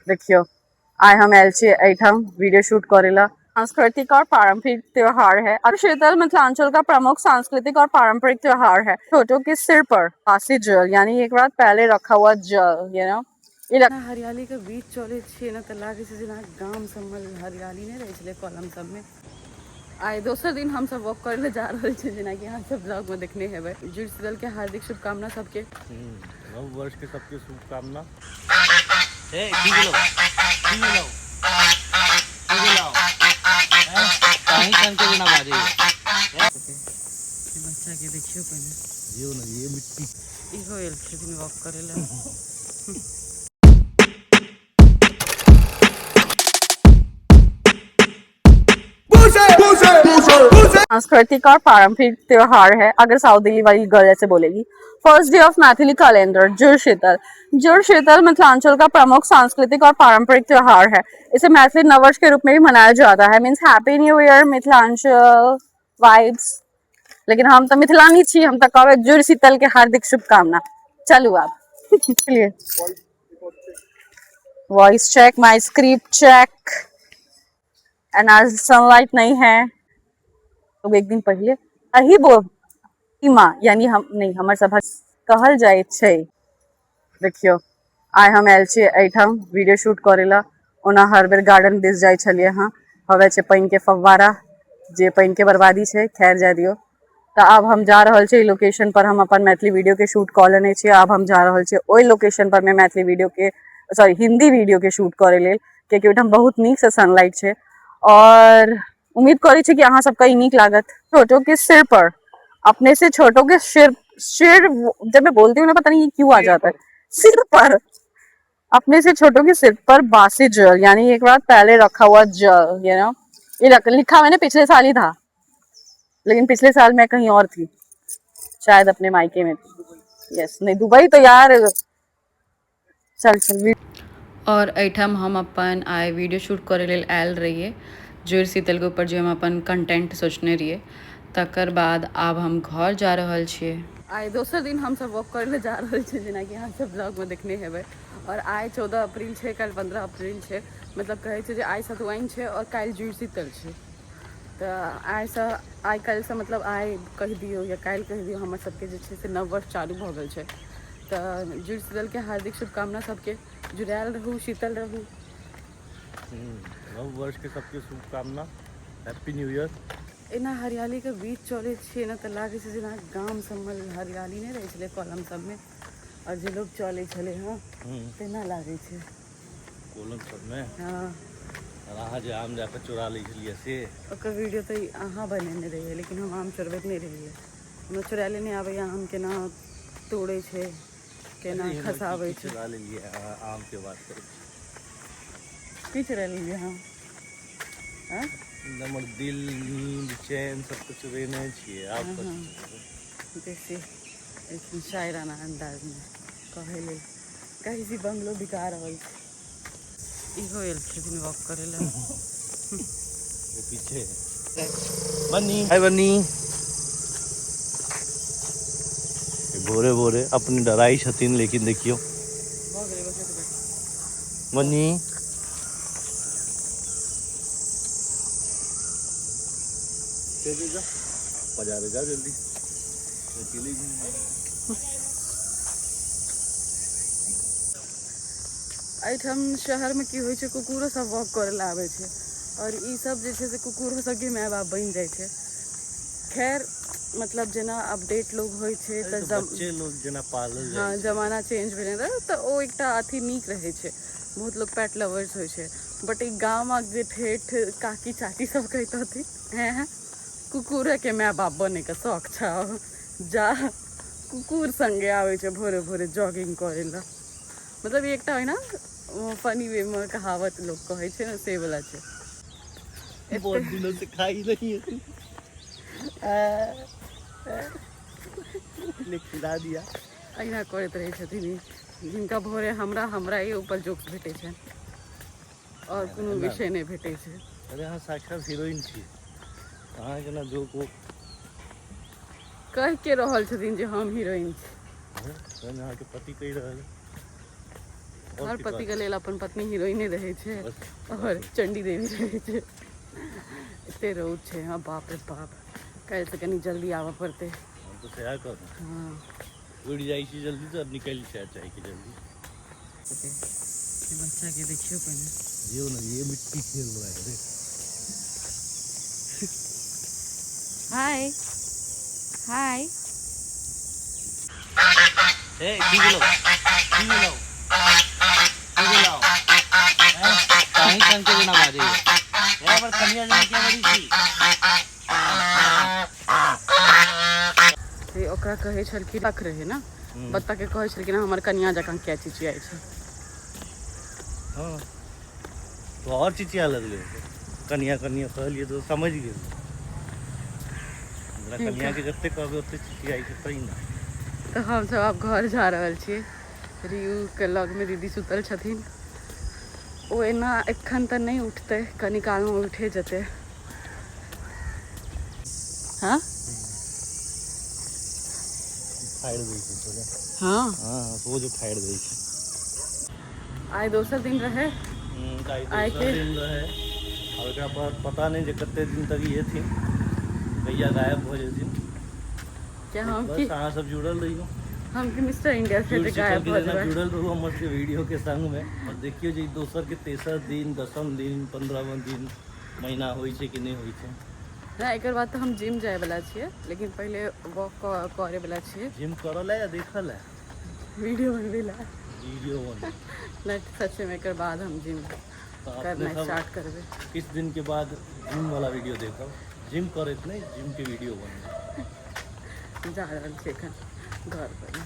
देखियो आइ हम आयल छी एहिठाम वीडियो शूट करे ला। सांस्कृतिक और पारंपरिक त्योहार है। और शीतल मिथिलांचल का प्रमुख सांस्कृतिक और पारंपरिक त्योहार है। छोटों के सिर पर बासी जल यानी एक रात पहले रखा हुआ जल, you know, ई हरियाली के बीच चलै छियै ने तऽ लागै छै जेना गाम सबमे हरियाली नहि रहै छलै कलम सबमे। आइ दोसर दिन हमसब वॉक करै लए जा रहल छी, जेनाकि अहाँ सब ब्लॉग में देखने हेबै। जुड़ शीतल के हार्दिक शुभकामना सबके। नव वर्ष के सबके शुभकामना। ए की गेलो की गेलो की गेलो काहे कान के बिना बाजे बच्चा के देखियो पहिने। ये ना ये मिट्टी इहो एल छथिन वॉक करे ला। सांस्कृतिक और पारंपरिक त्योहार है। अगर साउथ दिल्ली वाली गर्ल ऐसे बोलेगी। First day of Maithili calendar Jur Sheetal. Jur Sheetal Mithilanchal का प्रमुख सांस्कृतिक और पारंपरिक त्योहार है। इसे मैथिली नववर्ष के रूप में भी मनाया जाता है। Means happy new year Mithilanchal vibes. लेकिन हम तो मिथिलानी छी, हम तो कहबै जुड़ शीतल के हार्दिक शुभकामना। चलू आब चलिए। Voice check, my script check and आज सनलाइट नहीं है तो एक दिन पहले अही बो माँ यानी हम नहीं हमर सभक कहल जाय छै। देखियो आइ हम आयल छी एहिठाम वीडियो शूट करे ला। ओना हर बेर गार्डन दिस जाइ छलियै हँ, हवे छै पानि के फव्वारा जे पानि के बर्बादी छै, खैर जाय दियौ। तऽ आब हम जा रहल छी लोकेशन पर, हम अपन मैथिली वीडियो के शूट कऽ लेने छी। आब हम जा रहल छी ओहि लोकेशन पर में मैथिली वीडियो के सॉरी हिंदी वीडियो के शूट करे लेल, कियाकि ओहिठाम बहुत नीक से सनलाइट छै। और उम्मीद करै छी कि अहाँ सबके ई नीक लागत। छोटों के सिर पर अपने से छोटों के सिर सिर जब मैं बोलती हूँ ना पता नहीं ये क्यों आ जाता है सिर पर अपने से छोटों के सिर पर बासी जल यानी एक रात पहले रखा हुआ जल, you know, ये लिखा मैंने पिछले साल ही था, लेकिन पिछले साल मैं कहीं और थी, शायद अपने मायके में थी। यस नहीं दुबई तो यार चल चल। और एहिठाम हम अपन आइ वीडियो शूट करे लेल आयल रहियै जुड़ शीतल के ऊपर, जे हम अपन कंटेंट सोचने रहियै। तकर बाद आब हम घर जा रहल छियै। आइ दोसर दिन हमसब वॉक करे लए जा रहल छी, जेनाकि अहाँ सब ब्लॉग में देखने हेबै। और आइ 14 अप्रैल छै, काल्हि 15 अप्रैल छै, मतलब कहै छै जे आइ सतुआइन छै और काल्हि जुड़ शीतल छै। तऽ आइसँ आइ काल्हिसँ मतलब आइ कहि दियौ या काल्हि कहि दियौ, हमर सबके जे छै से नव वर्ष चालू भऽ गेल छै। तऽ जुड़ शीतल के हार्दिक शुभकामना सबके। जुड़ायल रहू, शीतल रहू। नव वर्ष के सबके शुभकामना, हैप्पी न्यू ईयर। एना हरियाली के बीच चलै छियै ने तऽ लागै छै जेना गाम सबमे हरियाली नहि रहै छलै कलम सबमे, और जे लोग चलै छलै हँ तेना लागै छै कलम सबमे। हँ, और अहाँ जे आम जाकऽ चोरा लै छलियै से ओकर वीडियो तऽ अहाँ बनेने रहियै, लेकिन हम आम चोरबैत नहि रहियै। हमरा चोरायले नहि आबैए आम, केना तोड़ै छै केना खसाबै छै। चोरा लेलियै अहाँ आम के बात करै छी। की चोरा लेलियै हम? हमर दिल नींद चैन सब कुछ चोरेने छियै आब कथी चोरेबै? बेसी एखन शायराना अंदाज में कहै लेल गाइस ई बंगलो बिका रहल छै। इहो एल छथिन वॉक करे ला। ओ पीछे बन्नी, हाय बन्नी। भोरे भोरे अपने डराई छथिन, लेकिन देखियो बन्नी बाजार जाओ जल्दी अकेले। एहिठाम शहरमे की होइ छै, कुकुरो सब वॉक करै लए आबै छै और ई सब जे छै से कुकुरो सबके माय बाप बनि जाइ छै। खैर मतलब जेना अपडेट लोग होइ छै तऽ बच्चे लोग जेना पालल जाइ हँ, जमाना चेंज भेलै तऽ ओ एकटा अथी नीक रहै छै। बहुत लोग पेट लवर्स होइ छै, बट ई गामक जे ठेठ काकी चाची सब कहितथिन, हैं कुकुरेके माय बाप बनैके शौक छौ, जा कुकुर संगे आबै छै भोरे भोरे जॉगिंग करै लए। मतलब ई एकटा ओहिना फनी वे में कहावत लोग कहै छै ने, से वाला छै। बहुत दिनों से खाई नहीं है, ले खिला दिया। अहिना करैत रहै छथिन ई, जिनका भोरे हमरा हमरा ही ऊपर जोक्स भेटै छनि और कोनो विषय नहि भेटै छै। अरे अहाँ साक्षात हीरोइन छी, अहाँ केना जोक वो कहि के रहल छथिन जे हम हीरोइन छी। अहाँके पति कहि रहल। और हर की पति बात। के लेल अपन पत्नी हीरोइने रहै छै बस। और चंडी देवी रहै छै। एते रौद छै, हाँ बाप रे बाप। काल्हि से कनी जल्दी आबऽ पड़तै। हम तऽ सएह कहलहुँ। हाँ। उड़ि जाइ छी जल्दी तऽ निकलि चाही कि जल्दी। बच्चा के देखियौ पहिने। ये ना ये मिट्टी खेल रहा है देख। हाय हाय। ए की भेलौ? की भेलौ? की भेलौ? हैं? काहे कंग के जेना बाजैया? ए हमर कनिया जेना किया बजै छी? से ओकरा कहै छलखिन रख रहे ना, बत्तख के कहै छलखिन हमर कनिया जकाँ किया चिचियाइ छै। हाँ तो और चिचिया लगलै। कनिया कनिया कहलियै तऽ समझ गेल। हमरा कनिया के जते कहबै ओते चिचियाइ छै तै ने। तऽ हमसब आब घर जा रहल छियै। रियू के लगमे दीदी सुतल छथिन। ओ एना एखन तऽ नहि उठतै, कनी कालमे उठे जेतै। हाँ फाड़ि दै छै थोड़े। हाँ हाँ सोझ फाड़ि दै छै। आइ दोसर दिन रहै। आइ दोसर दिन रहै और एकरा बाद पता नहि जे कते दिन तक ई एथिन, कहिया गायब भऽ जेथिन। क्या हम बस की अहाँ सब जुड़ल रहियौ। हम की मिस्टर इंडिया से जुड़ गायब के भऽ जेना जेबै। जुड़ल रहू हमर सबके वीडियो के संगमे और देखियौ जे ई दोसर के तेसर दिन, दसम दिन, 15वां दिन, महीना होइ छै कि नहि होइ छै। नहि, एकर बाद तऽ हम जिम जाय वाला छियै, लेकिन पहिले वॉक करे वाला छियै। जिम करऽ लए या देखऽ लए? वीडियो बनबै लए। वीडियो बनबै। नहि, सच में एकर बाद हम जिम तऽ अपने करनाइ सब स्टार्ट करबै। किछु दिन के बाद जिम वाला वीडियो देखब। जिम करैत नहि, जिम के वीडियो बनबै। जा रहल छी एखन घर पर।